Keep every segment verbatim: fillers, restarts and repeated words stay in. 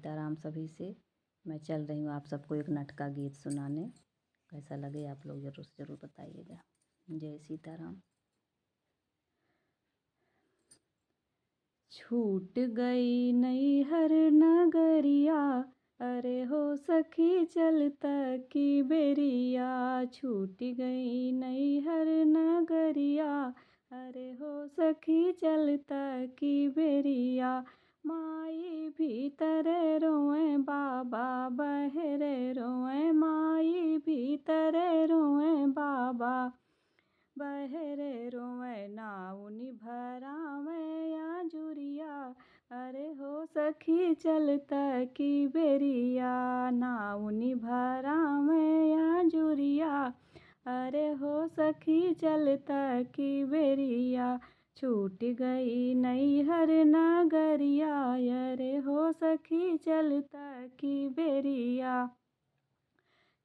सीताराम सभी से। मैं चल रही हूँ आप सबको एक नटका गीत सुनाने। कैसा लगे आप लोग जरूर से जरूर बताइएगा। जय सीताराम। छूट गई नैहर नगरिया, अरे हो सखी चलता की बेरिया। छूट गई नैहर नगरिया, अरे हो सखी चलता की बेरिया। माई भीतर रोए बाबा, बहरे रोए, माई भीतर रोए बाबा, बहरे रोए। नाउनी भरावे आजुरिया, अरे हो सखी चलता की बेरिया। नाउनी भरावे आजुरिया, अरे हो सखी चलता की बेरिया। छूट गई नैहर नगरिया, अरे हो सखी चलता की बेरिया।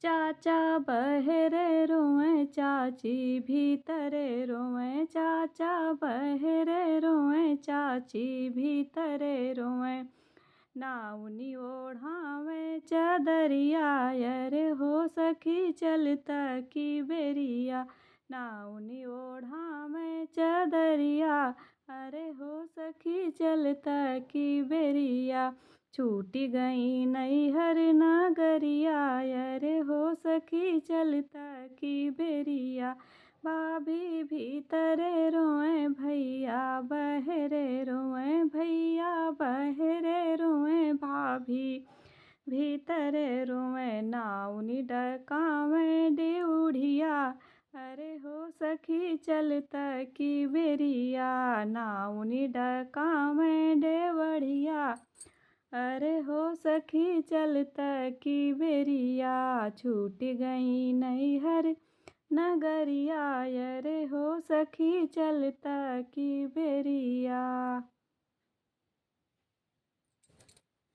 चाचा बहरे रोए, चाची भीतरे रोए, चाचा बहरे रोए, चाची भीतरे रोए। नाउनी ओढ़ावे चदरिया, अरे हो सखी चलता की बेरिया। नाउनी ओढ़ावे चदरिया, अरे हो सखी चलता की बेरिया। छूट गई नैहर नगरिया, अरे हो सखी चलता की बेरिया। भाभी भीतरे रोए, भैया बहरे रोए, भैया बहरे रोए, भाभी भीतरे रोए। नाउनी डकावे डेउढ़िया, अरे हो सखी चलता की बेरिया। नाउनी डकावे डेवढ़िया, अरे हो सखी चलता की बेरिया। छूट गई नैहर नगरिया, अरे हो सखी चलता की बेरिया।